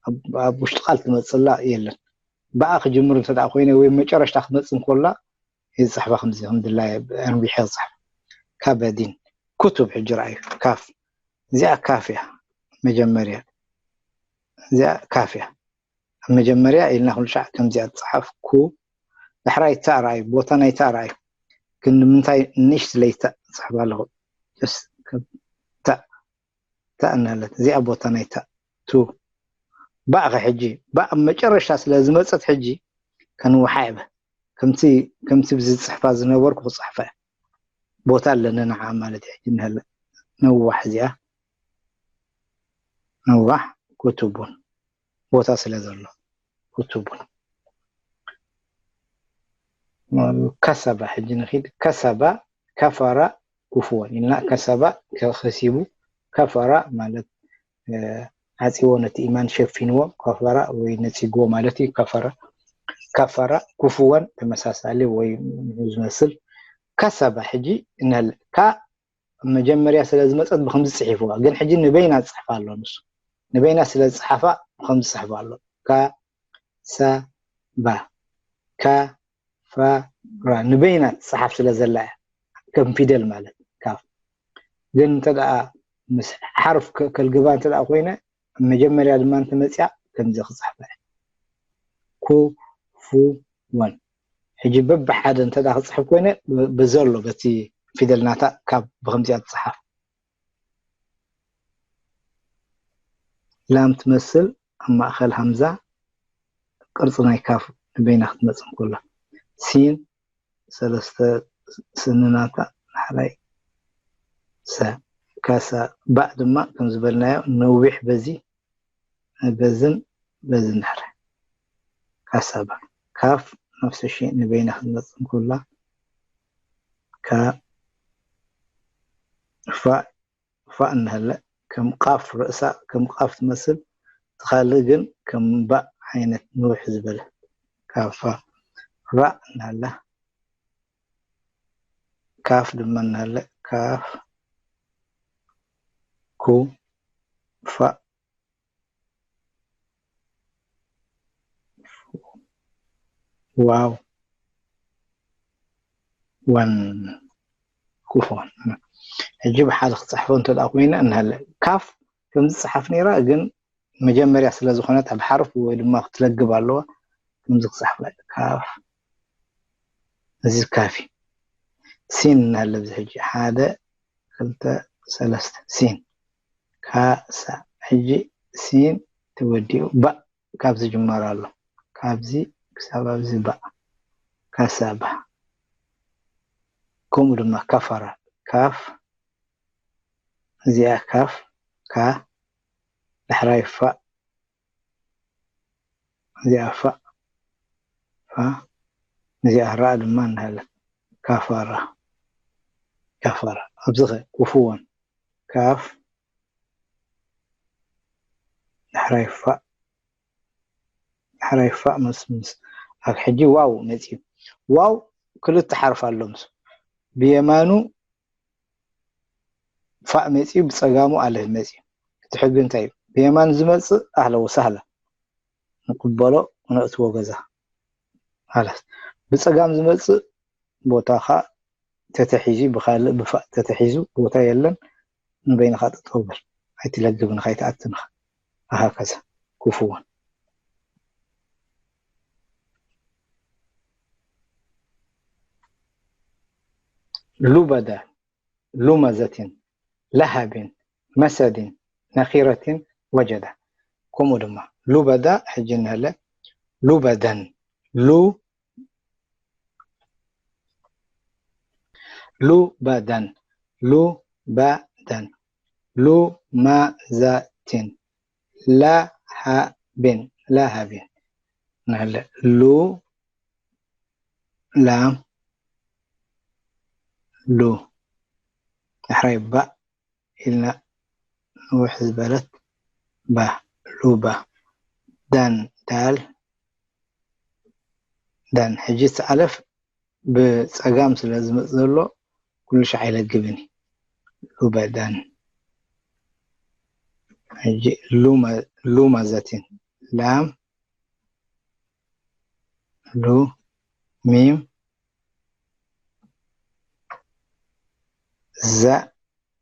ኣብ፣ ኣብ ውሽጢ ቃል ትመጽላ የለን። ብኣ ክጅምር እንተ ደኣ ኮይነ ወይ መጨረሽታ ክትመጽእ እንከላ ይጽሕፋ ከምዚ፣ ከም ድላየ ኣንዊሐ ዝጽሕፍ። ካበዲን። ኩቱብ ሕጂ ረኣዩ። ካፍ። እዚኣ ካፍ እያ። መጀመርያ። እዚኣ ካፍ እያ። ኣብ መጀመርያ ኢልና ኩሉ ሻዕ ከምዚኣ ትጽሓፍ። ኩ። ዳሕራይ ታእ ረኣዩ። ቦታ ናይ ታእ ረኣዩ። ግን ንምንታይ ንእሽትለይ ታእ እጽሕፍ ኣለኹ? ጀስት ከም ታእ፣ ታእ እናለት። እዚኣ ቦታ ናይ ታእ። ቱ። ባእ ከ ሕጂ። ባእ ኣብ መጨረሽታ ስለ ዝመጸት ሕጂ ከንውሓ እየ። ከምቲ፣ ከምቲ ብዚ ዝጽሕፋ ዝነበርኩ ክጽሕፋ እየ። ቦታ ኣለኒ ንዓ ማለት እዩ። ሕጂ እንሀለ ነዋሕ እዚኣ። ነዋሕ ኩቱቡን። ቦታ ስለ ዘሎ። ኩቱቡን። ከሰባ ሕጂ ንኺድ። ከሰባ፣ ከፈራ፣ ኩፍወን ኢልና። ከሰባ ከ-፣ ከሲቡ፣ ከፈራ ማለት፣ እ፣ ዓጺዎ ነቲ ኢማን ሸፊንዎ፣ ከፈራ ወይ ነጺግዎ ማለት እዩ። ከፈራ፣ ከፈራ፣ ኩፍወን ተመሳሳሊ ወይ ንዑ ዝመስል። ከሰባ ሕጂ እንሀል-፣ ካ-፣ መጀመርያ ስለ ዝመጸት ብኸምዚ ጽሒፍዋ። ግን ሕጂ ንበይና ዝጽሕፍ ኣሎ ንሱ። ንበይና ስለ ዝጽሓፋ ብኸምዚ ጽሕፍ ኣሎ። ካ፣ ሳ፣ ባ። ካ፣ ፋ፣ ራ። ንበይና ትጽሓፍ ስለ ዘላ እያ። ከም ፊደል ማለት ካፍ። ግን እንተ ደኣ ምስ ሓርፍ ከ-፣ ከልግባ እንተ ደኣ ኮይነ፣ ኣብ መጀመርያ ድማ እንተ መጽያ ከምዚ ክጽሕፋ እያ። ኩ፣ ፉ፣ ወን። ሕጂ በብሓደ እንተ ደኣ ክጽሕፍ ኮይነ፣ ብ-፣ ብዘሎ በቲ ፊደል ናታ ካብ ብኸምዚኣ ትጽሓፍ። ላም ትመስል ኣብ ማእከል ሃምዛ ቅርጺ ናይ ካፍ ንበይና ክትመጽእ እንከላ። ሲን ሰለስተ ስንናታ ዳሕራይ ሰ። ካሳ ባእ ድማ ከም ዝበልናዮ ነዊሕ በዚ፣ በዝን በዝን ዳሕራይ። ካሳባ። ካፍ ነፍሲ ሺ ንበይና ክትመጽእ እንከላ፣ ካ፣ ፋእ፣ ፋእ እናሃለ ከም ቃፍ ርእሳ ከም ቃፍ ትመስል፣ እቲ ካልእ ግን ከም ባእ ዓይነት ንውሕ ዝበለ። ካፋ። ራእ እናሃለ ካፍ ድማ እናሃለ ካፍ፣ ኩ፣ ፋእ፣ ዋው፣ ወን፣ ኩፎን። ሕጂ ብሓደ ክጽሕፎ እንተ ደኣ ኮይነ እናሃለ ካፍ ከም ዝጽሓፍ ነይራ፣ ግን መጀመርያ ስለ ዝኾነት ኣብ ሓርፍ ወይ ድማ ክትለግብ ኣለዋ። ከምዚ ክጽሓፍ ካፍ፣ እዚ ካፊ። ሲን እናሃለ ኣብዚ ሕጂ ሓደ፣ ክልተ፣ ሰለስተ፣ ሲን። ካሳ። ሕጂ ሲን ተወዲኡ ባእ ካብዚ ጅመር ኣሎ። ካብዚ ክሳብ ኣብዚ ባእ። ካሳባ። ከምኡ ድማ ከፈራ። ካፍ። እዚኣ ካፍ። ካ። ዳሕራይ ፋእ። እዚኣ ፋእ። ፋ። እዚኣ ራእ ድማ እናሃለት። ካፋራ። ካፋራ። ኣብዚ ኸ ክፉወን። ካፍ። ዳሕራይ ፋእ። ዳሕራይ ፋእ ምስ፣ ምስ፣ ኣብ ሕጂ ዋው መጺኡ። ዋው ክልተ ሓርፍ ኣሎ ምስ። ብየማኑ ፋእ መጺኡ፣ ብጸጋሙ ኣለፍ መጺኡ። እቲ ሕጊ እንታይ እዩ? ብየማን ዝመጽእ ኣህለ ወሳህለ ንቅበሎ፣ ነእትዎ ገዛ። ሃላስ። ብጸጋም ዝመጽእ ቦታ ኸኣ ተተሒዙ፣ ብኻልእ ብፋእ ተተሒዙ፣ ቦታ የለን። ንበይንኻ ጠጠው በል። ኣይትለግብን፣ ከይትኣትንኻ። ኣሃከዛ። ኩፍውን። ሉበዳ፣ ሉመዘቲን፣ ለሃቢን፣ መሰዲን፣ ነኺረቲን፣ ወጀዳ። ከምኡ ድማ ሉበዳ፣ ሕጂ እንሀለ ሉበደን፣ ሉ ሉበደን፣ ሉበደን፣ ሉመዘቲን፣ ለሃቢን፣ ለሃቢን። እንሀለ ሉ ላም ሉ። ዳሕራይ ባእ ኢልና ንውሕ ዝበለት ባ፣ ሉባ። ዳን፣ ዳል፣ ዳን። ሕጂ እቲ ኣለፍ ብጸጋም ስለ ዝመጽእ ዘሎ ኩሉ ሻዕ ኣይለግብን እዩ። ሉባ ዳን። ሕጂ ሉማ፣ ሉማ ዘቲን። ላም፣ ሉ፣ ሚም፣ ዛ፣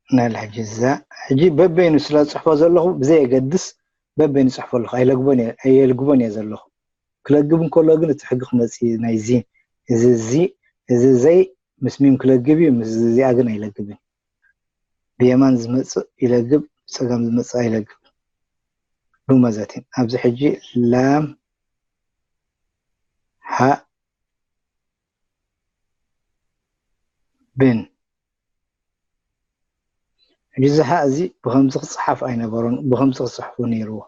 ናይላ ሕጂ እዛ ሕጂ በበይኑ ስለ ዝጽሕፎ ዘለኹ ብዘየገድስ በበይኑ ጽሕፎ ኣለኹ። ኣይለግቦን እየ፣ ኣየልግቦን እየ ዘለኹ። ክለግብ እንከሎ ግን እቲ ሕጊ ክመጽእ እዩ። ናይዚ፣ እዚ፣ እዚ፣ እዚ ዘይ ምስ ሚም ክለግብ እዩ፣ ምስ እዚኣ ግን ኣይለግብን። ብየማን ዝመጽእ ይለግብ፣ ብጸጋም ዝመጽእ ኣይለግብን። ሉመዘቲን። ኣብዚ ሕጂ ላም፣ ሃ፣ ብን። ሕጂ እዚ ሃ እዚ ብኸምዚ ክጽሓፍ ኣይነበሮን፣ ብኸምዚ ክጽሕፎ ነይርዎ።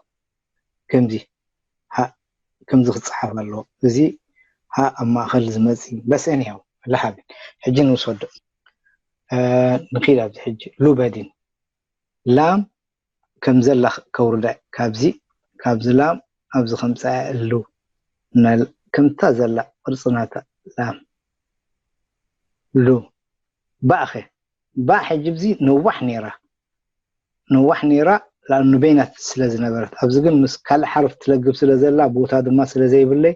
ከምዚ ሃ፣ ከምዚ ክጽሓፍ ኣለዎ። እዚ ሃ ኣብ ማእከል ዝመጽእ እዩ። በስ ኤኒሃው፣ ለሃቢን። ሕጂ ንውሰዶ። እ፣ ንኺድ ኣብዚ ሕጂ። ሉበዲን። ላም ከም ዘላ ከውርዳ። ካብዚ፣ ካብዚ ላም ኣብዚ ከምጽኣ እሉ። እና ከምታ ዘላ ቅርጺ ናታ ላም። ሉ። ባእ ኸ? ባእ ሕጂ ኣብዚ ነዋሕ ነይራ። ነዋሕ ነይራ፣ ላም ንበይና ስለ ዝነበረት። ኣብዚ ግን ምስ ካልእ ሓርፍ ትለግብ ስለ ዘላ፣ ቦታ ድማ ስለ ዘይብለይ፣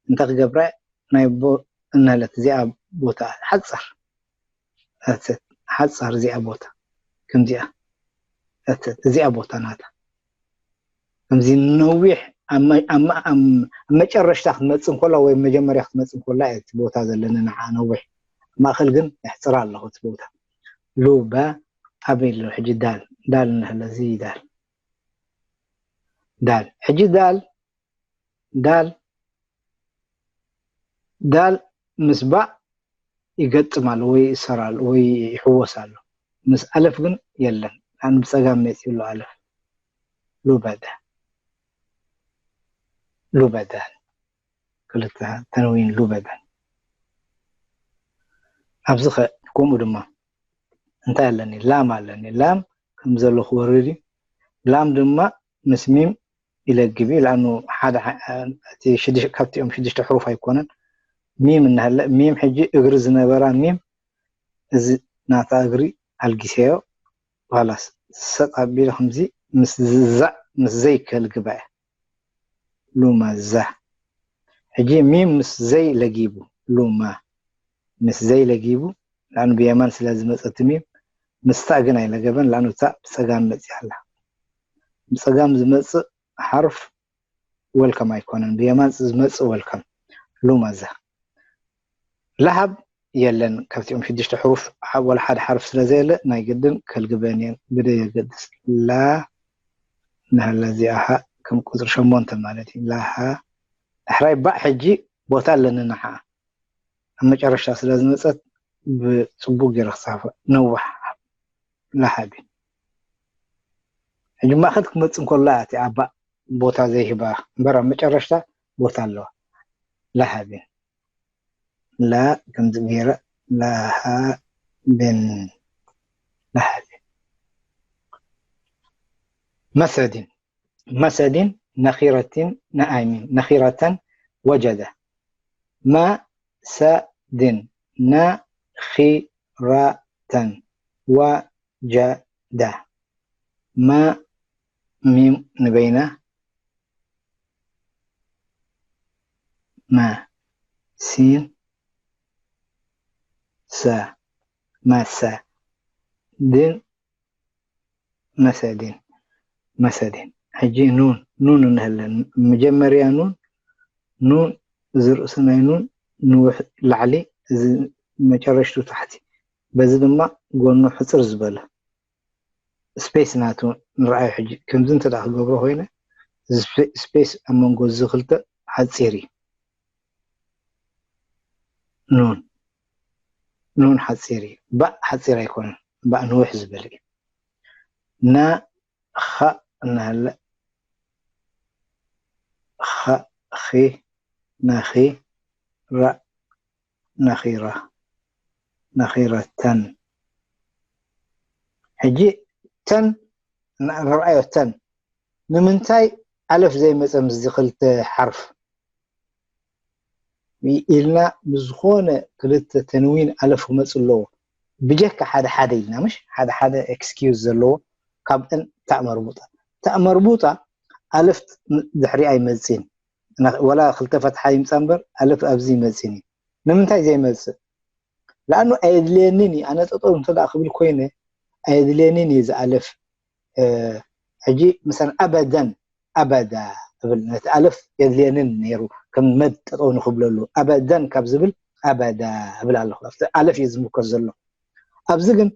እንታይ ክገብራ? ናይ ቦ-፣ እንሀለት እዚኣ ቦታ ሓጸር። That's it። ሓጻር እዚኣ ቦታ። ከምዚኣ። That's it። እዚኣ ቦታ ናታ። ከምዚ ነዊሕ ኣብ መ-፣ ኣብ መ-፣ ኣብ መጨረሽታ ክትመጽእ እንከላ ወይ መጀመርያ ክትመጽእ እንከላ እያ እቲ ቦታ ዘለኒ ንዓ ነዊሕ። ኣብ ማእከል ግን የሕጽራ ኣለኹ እቲ ቦታ። ሉባ ኣበይ ኣሎ ሕጂ? ዳል። ዳል እንሀለ እዚ ዳል። ዳል። ሕጂ ዳል፣ ዳል፣ ዳል ምስ ባእ ይገጥም ኣሎ ወይ ይእሰር ኣሎ ወይ ይሕወስ ኣሎ። ምስ ኣለፍ ግን የለን። ኣን ብጸጋም መጺኡ ኣሎ ኣለፍ። ሉበዳ። ሉበዳ። ክልተ ተንዊን ሉበዳ። ኣብዚ ኸ ከምኡ ድማ እንታይ ኣለኒ? ላም ኣለኒ። ላም ከም ዘሎ ክወርድ እዩ። ላም ድማ ምስ ሚም ይለግብ እዩ። ለኣኑ ሓደ ዓ-፣ እቲ ሽዱሽ-፣ ካብቲኦም ሽዱሽተ ሕሩፍ ኣይኮነን። ሚም እናሃለ፣ ሚም ሕጂ እግሪ ዝነበራ ሚም፣ እዚ ናታ እግሪ ኣልጊሰዮ። ኻላስ፣ ሰጥ ኣቢለ ከምዚ ምስ ዛዕ፣ ምስ ዘይ ከልግባ እየ። ሉማ ዛ። ሕጂ ሚም ምስ ዘይ ለጊቡ፣ ሉማ ምስ ዘይ ለጊቡ፣ ለኣኑ ብየማን ስለ ዝመጸት ሚም፣ ምስታ ግን ኣይለገበን፣ ለኣኑ እታ ብጸጋም መጺኣ ኣላ። ብጸጋም ዝመጽእ ሓርፍ ወልከም ኣይኮነን፣ ብየማን ዝመጽእ ወልከም። ሉማ ዛ። ለሃብ የለን፣ ካብቲኦም ሽዱሽተ ሕሩፍ ሓ-፣ ወላ ሓደ ሓርፍ ስለ ዘየለ፣ ናይ ግድን ከልግበን እየን፣ ብደየገድስ። ላ፣ ንሃላ እዚኣ ሃ፣ ከም ቁጽሪ ሸሞንተ ማለት እዩ። ላሃ፣ ዳሕራይ ባእ ሕጂ ቦታ ኣለኒ ንዓኣ። ኣብ መጨረሽታ ስለ ዝመጸት፣ ብጽቡቕ ገይረ ክጽሓፎ። ነዋሕ፣ ለሃቢ። ሕጂ ማእከል ክመጽእ እንከሎ እያ እቲኣ ባእ ቦታ ዘይህባ እምበር፣ ኣብ መጨረሽታ ቦታ ኣለዋ። ለሃቢ። ላ ከምዚ ገይረ፣ ለሃብን። ለሃቢ። መሰዲን። መሰዲን ነኺረቲን ነኣይሚን። ነኺረተን ወጀደ። መሰዲን ነኺረተን ወጀደ። መ-፣ ሚም ንበይና፣ መ፣ ሲን፣ ሰ፣ መሰ፣ ድን፣ መሰዲን፣ መሰዲን። ሕጂ ኑን፣ ኑን እንህለን፣ መጀመርያ ኑን፣ ኑን፣ እዚ ርእሲ ናይ ኑን ንውሕ ላዕሊ፣ እዚ መጨረሽቱ ታሕቲ። በዚ ድማ ጎኑ ሕጽር ዝበለ ስፔስ ናቱ ንርኣዩ። ሕጂ ከምዚ እንተ ደኣ ክገብሮ ኮይነ፣ እዚ ስፔ-፣ ስፔስ ኣብ መንጎ እዚ ክልተ ሓጺር እዩ። ኑን፣ ኑን ሓጺር እዩ። ባእ ሓጺር ኣይኮነን፣ ባእ ንውሕ ዝበለ እዩ። ና፣ ኻ እናሃለ፣ ኻ፣ ኺ፣ ናኺ፣ ራ፣ ናኺራ፣ ናኺራተን። ሕጂ ተን ን-፣ ንርኣዮ ተን። ንምንታይ ኣለፍ ዘይመጸ ምስዚ ክልተ ሓርፍ? ኢልና ብዝኾነ ክልተ ተንዊን ኣለፍ ክመጽእ ኣለዎ። ብጀካ ሓደ ሓደ ኢልና፣ ምሽ? ሓደ ሓደ ኤክስኪዩዝ ዘለዎ ካብተን ታእ መርቡጣ። ታእ መርቡጣ ኣለፍ ድሕሪኣ ኣይመጽእን። ና-፣ ወላ ክልተ ፈትሓ ይምጻ እምበር ኣለፍ ኣብዚ ይመጽእን እዩ። ንምንታይ ዘይመጽእ? ለኣኑ ኣየድልየንን እዩ። ኣነ ጠጠው እንተ ደኣ ክብል ኮይነ ኣየድልየንን እዩ እዚ ኣለፍ። እ፣ ሕጂ ምሳን ኣበደን፣ ኣበዳ እብል። ነቲ ኣለፍ የድልየንን ነይሩ፣ ከም መድ ጠጠው ንኽብለሉ። ኣበደን ካብ ዝብል ኣበዳ እብል ኣለኹ። ኣብቲ ኣለፍ እዩ ዝምርኮስ ዘሎ። ኣብዚ ግን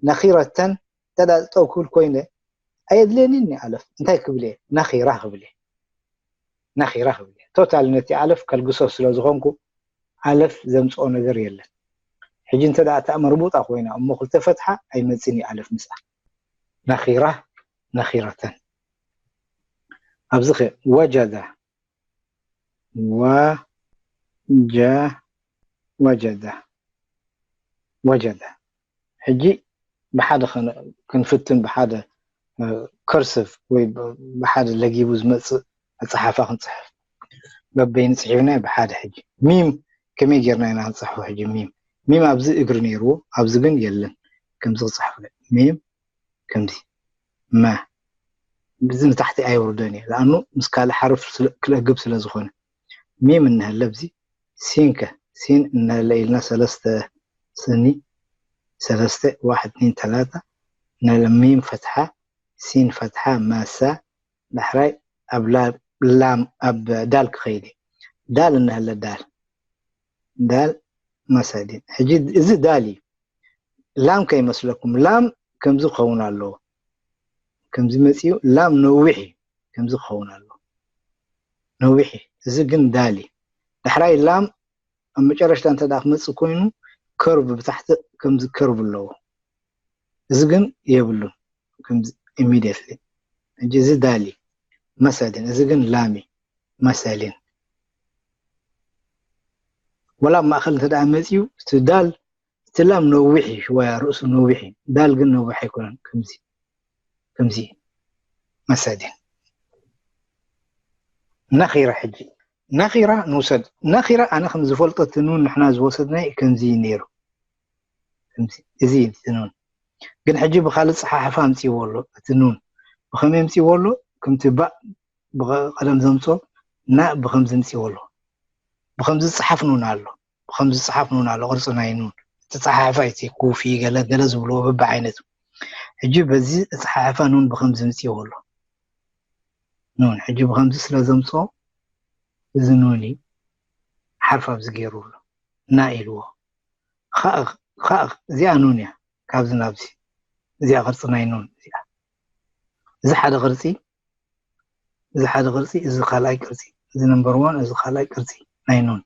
ነኺረተን እንተ ደኣ ጠጠው ክብል ኮይነ ኣየድልየንን እዩ ኣለፍ። እንታይ ክብል እየ? ነኺራ ክብል እየ። ነኺራ ክብል እየ። ቶታል ነቲ ኣለፍ ከልግሶ ስለ ዝኾንኩ ኣለፍ ዘምጽኦ ነገር የለን። ሕጂ እንተ ደኣ እታ መርቡጣ ኮይና እሞ ክልተ ፈትሓ ኣይመጽእን እዩ ኣለፍ ምስኣ። ነኺራ፣ ነኺረተን። ኣብዚ ኸ ወጀደ፣ ወጀ-፣ ወጀደ፣ ወጀደ። ሕጂ ብሓደ ከነ-፣ ክንፍትን፣ ብሓደ፣ እ፣ ከርሲቭ ወይ ብ-፣ ብሓደ ለጊቡ ዝመጽእ ኣጸሓሕፋ ክንጽሕፍ። በበይኑ ጽሒፍና ብሓደ። ሕጂ ሚም ከመይ ጌርና ኢና ክንጽሕፎ? ሕጂ ሚም፣ ሚም ኣብዚ እግሪ ነይርዎ፣ ኣብዚ ግን የለን። ከምዚ ክጽሕፍ። ሚም ከምዚ፣ መ፣ እዚ ንታሕቲ ኣይወርደን እየ፣ ለኣኑ ምስ ካልእ ሓርፍ ስለ-፣ ክለግብ ስለ ዝኾነ። ሚም እንሀለ ኣብዚ፣ ሲን ከ፣ ሲን እንሀለ ኢልና ሰለስተ ስኒ፣ ሰለስተ፣ ዋሕድ፣ እትኒን፣ ተላታ፣ እንሀለ ሚም ፈትሓ፣ ሲን ፈትሓ፣ መሰ፣ ዳሕራይ ኣብ ላ-፣ ላም፣ ኣብ ዳል ክኸይድ እየ። ዳል እንሀለ ዳል፣ ዳል መሰዲን። ሕጂ እዚ ዳል እዩ። ላም ከይመስለኩም፣ ላም ከምዚ ክኸውን ኣለዎ። ከምዚ መጺኡ፣ ላም ነዊሕ እዩ። ከምዚ ክኸውን ኣለዎ። ነዊሕ እዩ። እዚ ግን ዳል እዩ። ዳሕራይ ላም ኣብ መጨረሽታ እንተ ደኣ ክመጽእ ኮይኑ፣ ከርቭ ብታሕቲ ከምዚ ከርቭ ኣለዎ። እዚ ግን የብሉን። ከምዚ ኢሚድየትሊ። ሕጂ እዚ ዳል እዩ። መሰሊን። እዚ ግን ላም እዩ። መሰሊን። ወላ ኣብ ማእከል እንተ ደኣ መጺኡ፣ እቲ ዳል፣ እቲ ላም ነዊሕ እዩ፣ ሽወያ ርእሱ ነዊሕ እዩ። ዳል ግን ነዊሕ ኣይኮነን። ከምዚ፣ ከምዚ መሰሊን። ነኺራ ሕጂ። ነኺራ ንውሰድ። ነኺራ ኣነ ከም ዝፈልጦ እቲ ኑን ንሕና ዝወሰድናዮ ከምዚ እዩ ነይሩ። ከምዚ፣ እዚ እዩ እቲ ኑን። ግን ሕጂ ብኻልእ ጸሓሕፋ ኣምጺእዎ ኣሎ። እቲ ኑን ብኸመይ ኣምጺእዎ ኣሎ? ከምቲ ባእ ብቐ-፣ ቀደም ዘምጾ ና ብኸምዚ ኣምጺእዎ ኣሎ። ብኸምዚ ዝጸሓፍ ኑን ኣሎ። ብኸምዚ ዝጸሓፍ ኑን ኣሎ። ቅርጺ ናይ ኑን። እቲ ጸሓሕፋ እዩ እቲ ኩፊ ገለ ገለ ዝብልዎ በብዓይነቱ። ሕጂ በዚ ኣጸሓሕፋ ኑን ብኸምዚ ኣምጺእዎ ኣሎ። ኑን። ሕጂ ብኸምዚ ስለ ዘምጾ እዚ ኑን እዩ። ሓርፍ ኣብዚ ገይሩ ኣሎ። ና ኢልዎ። ኻእ፣ ኻእ፣ እዚኣ ኑን እያ። ካብዚ ናብዚ። እዚኣ ቅርጺ ናይ ኑን እዚኣ። እዚ ሓደ ቅርጺ፣ እዚ ሓደ ቅርጺ፣ እዚ ካልኣይ ቅርጺ። እዚ ነምበር ዋን፣ እዚ ካልኣይ ቅርጺ ናይ ኑን።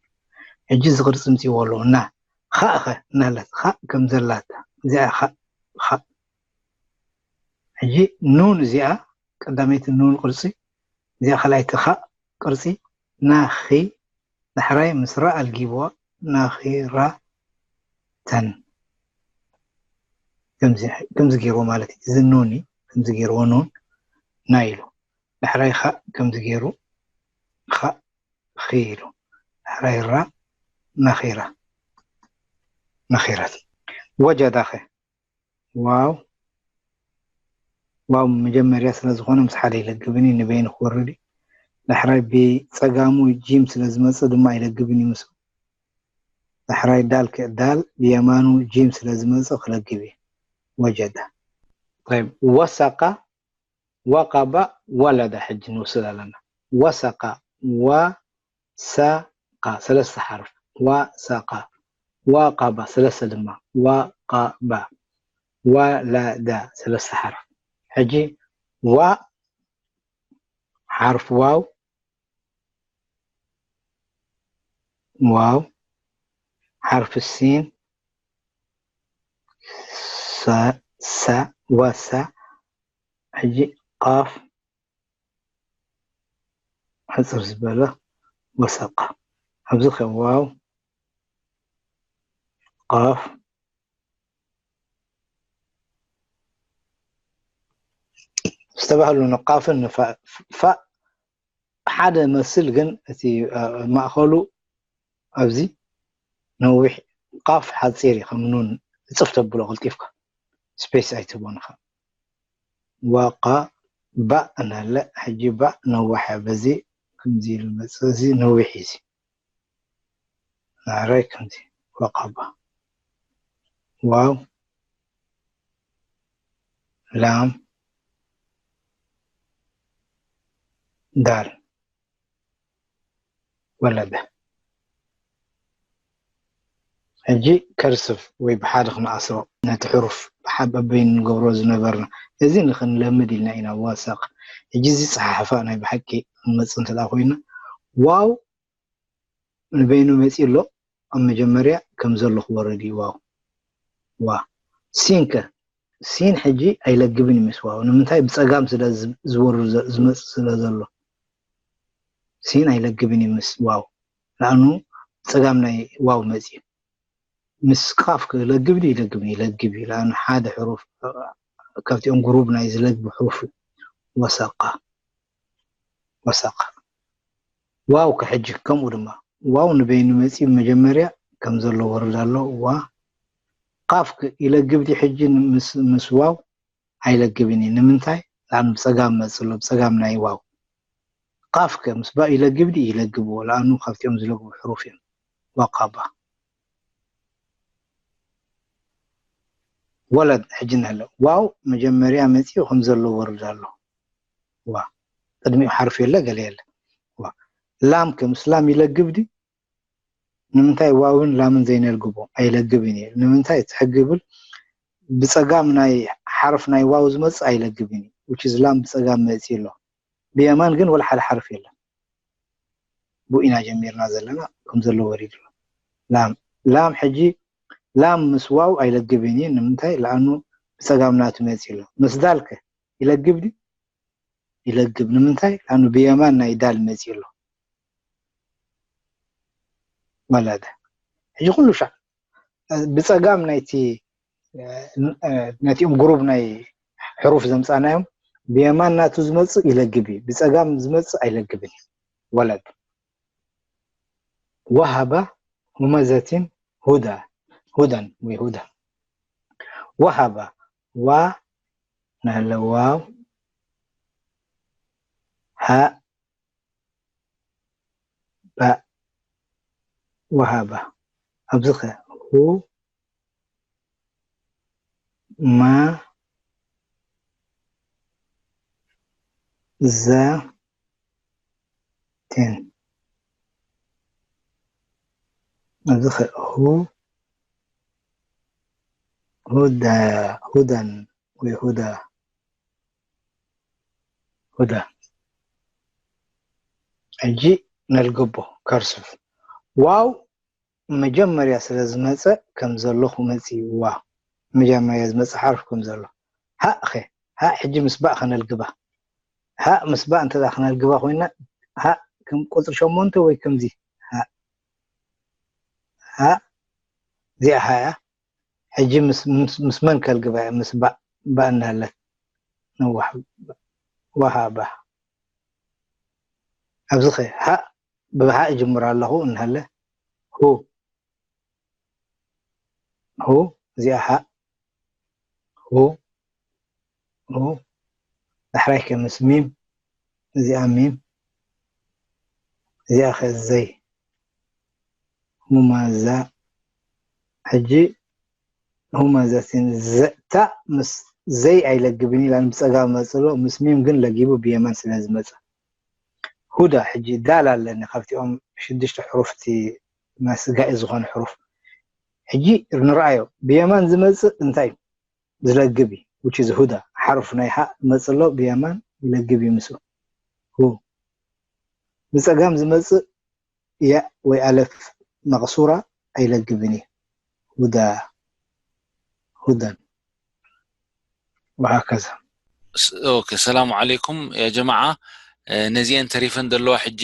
ሕጂ እዚ ቅርጺ ኣምጺእዎ ኣለዉ። እና ኻእ ኸ እናለት፣ ኻእ ከም ዘላታ። እዚኣ ኻእ፣ ኻእ። ሕጂ ኑን እዚኣ፣ ቀዳመይቲ ኑን ቅርጺ፣ እዚኣ ካልኣይቲ ኻእ ቅርጺ፣ ናኺ፣ ዳሕራይ ምስ ራ ኣልጊብዋ፣ ናኺራተን። ከምዚ፣ ከምዚ ገይርዎ ማለት እዩ። እዚ ኑን እዩ። ከምዚ ገይርዎ ኑን፣ ና ኢሉ። ዳሕራይ ኻእ ከምዚ ገይሩ፣ ኻእ፣ ኺ ኢሉ። ዳሕራይ ራ፣ ናኺራ። ናኺራት። ወጀዳኸ። ዋው። ዋው መጀመርያ ስለ ዝኾነ ምስ ሓደ ኣይለግብን እዩ፣ ንበይኑ ክወርድ እዩ። ዳሕራይ ብጸጋሙ ጂም ስለ ዝመጽእ ድማ ኣይለግብን እዩ ምስኡ። ዳሕራይ ዳል ከ-፣ ዳል ብየማኑ ጂም ስለ ዝመጽእ ክለግብ እዩ። ወጀደ። طيب፣ ወሰቃ፣ ወቀባ፣ ወለደ። ሕጂ ንወስድ ኣለና። ወሰቃ፣ ወሰቃ፣ ሰለስተ ሓርፍ። ወሰቃ፣ ወቀባ፣ ሰለስተ ድማ። ወቀባ፣ ወለደ፣ ሰለስተ ሓርፍ። ሕጂ ዋ፣ ሓርፍ ዋው፣ ዋው፣ ሓርፍ ሲን፣ ሰ፣ ሰ፣ ወሰ። ሕጂ ቃፍ፣ ሕጽር ዝበለ፣ ወሰቃ። ኣብዚ ከ ዋው፣ ቃፍ፣ ዝተባህሉ ንቃፍን ንፋ-፣ ፋእ ሓደ መስል፣ ግን እቲ፣ እ፣ ማእኸሉ ኣብዚ ነዊሕ፣ ቃፍ ሓጺር እዩ፣ ከም ኑን እጽፍ ተብሎ ቀልጢፍካ፣ ስፔስ ኣይትህቦን ኢኻ። ወቃ፣ ባእ እናለ፣ ሕጂ ባእ ነዋሕ እያ፣ በዚ ከምዚ ኢሉ መጽእ፣ እዚ ነዊሕ እዩ እዚ። ናዕራይ ከምዚ፣ ወቀባ። ዋው፣ ላም፣ ዳል፣ ወለደ። ሕጂ ከርሲቭ ወይ ብሓደ ክንኣስሮ፣ ነቲ ሕሩፍ ብሓ-፣ በበይኑ ንገብሮ ዝነበርና፣ እዚ ንኽንለምድ ኢልና ኢና ወሰቕ። ሕጂ እዚ ጸሓሕፋ ናይ ብሓቂ ክንመጽእ እንተ ደኣ ኮይና፣ ዋው ንበይኑ መጺኡ ኣሎ። ኣብ መጀመርያ ከም ዘሎ ክወርድ እዩ። ዋው። ዋ። ሲን ከ? ሲን ሕጂ ኣይለግብን እዩ ምስ ዋው። ንምንታይ? ብጸጋም ስለ ዝ-፣ ዝወርድ ዘ-፣ ዝመጽእ ስለ ዘሎ። ሲን ኣይለግብን እዩ ምስ ዋው። ንኣኑ ብጸጋም ናይ ዋው መጺኡ። ምስ ቃፍ ክለግብ ድዩ? ይለግብ፣ ይለግብ እዩ። ንኣኑ ሓደ ሕሩፍ ካብቲኦም ግሩብ ናይ ዝለግቡ ሕሩፍ እዩ። ወሰቃ። ወሰቃ። ዋው ከ ሕጂ ከምኡ ድማ። ዋው ንበይኑ መጺኡ መጀመርያ ከም ዘሎ ወርድ ኣሎ። ዋ። ቃፍ ከ ይለግብ ድዩ ሕጂ ምስ፣ ምስ ዋው? ኣይለግብን እዩ። ንምንታይ? ንኣኑ ብጸጋም መጽእ ኣሎ፣ ብጸጋም ናይ ዋው። ቃፍ ከ ምስ ባእ ይለግብ ድዩ? ይለግብዎ። ንኣኑ ካብቲኦም ዝለግቡ ሕሩፍ እዮም። ወቃባ። ወለድ ሕጂ ንህለ። ዋው መጀመርያ መጺኡ ከም ዘሎ ወርድ ኣሎ። ዋ። ቅድሚኡ ሓርፍ የለ፣ ገለ የለ። ዋ። ላም ከ ምስ ላም ይለግብ ድዩ? ንምንታይ ዋውን ላምን ዘይነልግቦ? ኣይለግብን እዩ። ንምንታይ? እቲ ሕጊ ይብል፣ ብጸጋም ናይ ሓርፍ ናይ ዋው ዝመጽእ ኣይለግብን እዩ። Which is ላም ብጸጋም መጺኡ ኣሎ። ብየማን ግን ወላ ሓደ ሓርፍ የለን። ብኡ ኢና ጀሚርና ዘለና፣ ከም ዘሎ ወሪዱ ኣሎ። ላም፣ ላም ሕጂ፣ ላም ምስ ዋው ኣይለግብን እዩ። ንምንታይ? ለኣኑ ብጸጋም ናቱ መጺኡ ኣሎ። ምስ ዳል ከ ይለግብ ድዩ? ይለግብ። ንምንታይ? ለኣኑ ብየማን ናይ ዳል መጺኡ ኣሎ። ወለደ። ሕጂ ኩሉ ሻዕ ብጸጋም ናይቲ፣ እ፣ እ፣ ነቲኦም ግሩብ ናይ ሕሩፍ ዘምጻናዮም ብየማን ናቱ ዝመጽእ ይለግብ እዩ። ብጸጋም ዝመጽእ ኣይለግብን እዩ። ወለድ። ወሃባ ሁመዘቲን ሁዳ፣ ሁደን ወይ ሁዳ። ወሃባ፣ ዋ፣ ናለ ዋው፣ ሃ፣ ባእ፣ ወሃባ። ኣብዚ ኸ? ሁ፣ ማ፣ ዛ፣ ቴን። ኣብዚ ኸ? ሁ፣ ሁዳ፣ ሁዳን ወይ ሁዳ፣ ሁዳ። ሕጂ ነልግቦ፣ ከርሲቭ። ዋው መጀመርያ ስለ ዝመጸ ከም ዘሎ ክመጽእ እዩ። ዋ። መጀመርያ ዝመጸ ሓርፍ ከም ዘሎ። ሃእ ኸ? ሃእ ሕጂ ምስ ባእ ከነልግባ። ሃእ ምስ ባእ እንተ ደኣ ከነልግባ ኮይና፣ ሃእ ከም ቁጽሪ ሸሞንተ ወይ ከምዚ። ሃእ። ሃእ። እዚኣ ሃእ እያ። ሕጂ ምስ፣ ምስ፣ ምስ መን ከልግባ እያ? ምስ ባእ፣ ባእ እናሃለት ነዋሕ፣ ዋሃ፣ ባህ። ኣብዚ ኸ? ሃእ፣ ብሃእ እጅምር ኣለኹ እናሃለ፣ ሁ። ሁ፣ እዚኣ ሃእ። ሁ፣ ሁ፣ ዳሕራይ ከ ምስ ሚም፣ እዚኣ ሚም፣ እዚኣ ከ ዘይ። ሁማዛ። ሕጂ ሁማዛቲን ዘ-፣ ታእ ምስ ዘይ ኣይለግብን ኢላን ብጸጋም መጽሎ፣ ምስ ሚም ግን ለጊቡ ብየማን ስለ ዝመጸ። ሁዳ። ሕጂ ዳል ኣለኒ ካብቲኦም ሽዱሽተ ሕሩፍቲ ናይ ስጋኢ ዝኾነ ሕሩፍ። ሕጂ ንርኣዮ፣ ብየማን ዝመጽእ እንታይ እዩ? ዝለግብ እዩ፣ which is ሁዳ። ሓርፍ ናይ ሃእ መጽሎ ብየማን ይለግብ እዩ ምስኡ። ሁ። ብጸጋም ዝመጽእ ያእ ወይ ኣለፍ መቕሱራ ኣይለግብን እዩ። ሁዳ። ሁደን። ወሃከዛ። ኦኬ፣ ሰላሙ ዓለይኩም ያ ጀማዓ። ነዚአን ተሪፈን ዘለዋ ሕጂ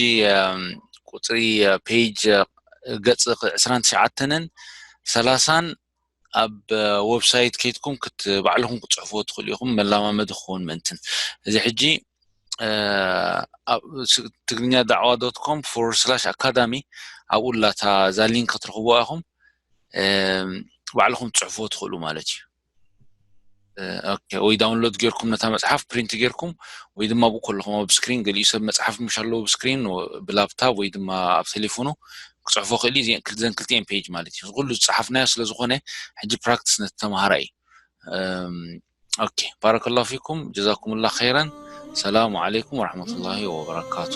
ቁፅሪ ፔጅ ገፅ ዕስራን ትሽዓተንን ሰላሳን ኣብ ዌብሳይት ከይድኩም ባዕልኹም ክትፅሕፍዎ ትኽእሉ ኢኹም። መለማመዲ ክኸውን ምእንትን እዚ ሕጂ ትግርኛ ዳዕዋ ዶት ኮም ፎርወርድ ስላሽ ኣካዳሚ፣ ኣብኡ ላታ እዛ ሊንክ ክትረኽብዋ ኢኹም። ባዕልኹም ትፅሕፍዎ ትኽእሉ ማለት እዩ። ወይ ዳውንሎድ ጌርኩም ነታ መፅሓፍ ፕሪንት ጌርኩም ወይ ድማ ብኡ ከለኹም ኣብ ስክሪን፣ ገሊኡ ሰብ መፅሓፍ ምሽ ኣለዎ ብስክሪን ብላፕታፕ ወይ ድማ ኣብ ቴሌፎኑ ክፅሕፎ ክእል እዩ። ዘን ክልቲኤን ፔጅ ማለት እዩ። ኩሉ ዝፀሓፍናዮ ስለ ዝኾነ ሕጂ ፕራክቲስ ነቲ ተምሃራይ እዩ። ኦኬ፣ ባረከላሁ ፊኩም፣ ጀዛኩምላ ኸይረን። ሰላሙ ዓለይኩም ወረሕመቱላሂ ወበረካቱ።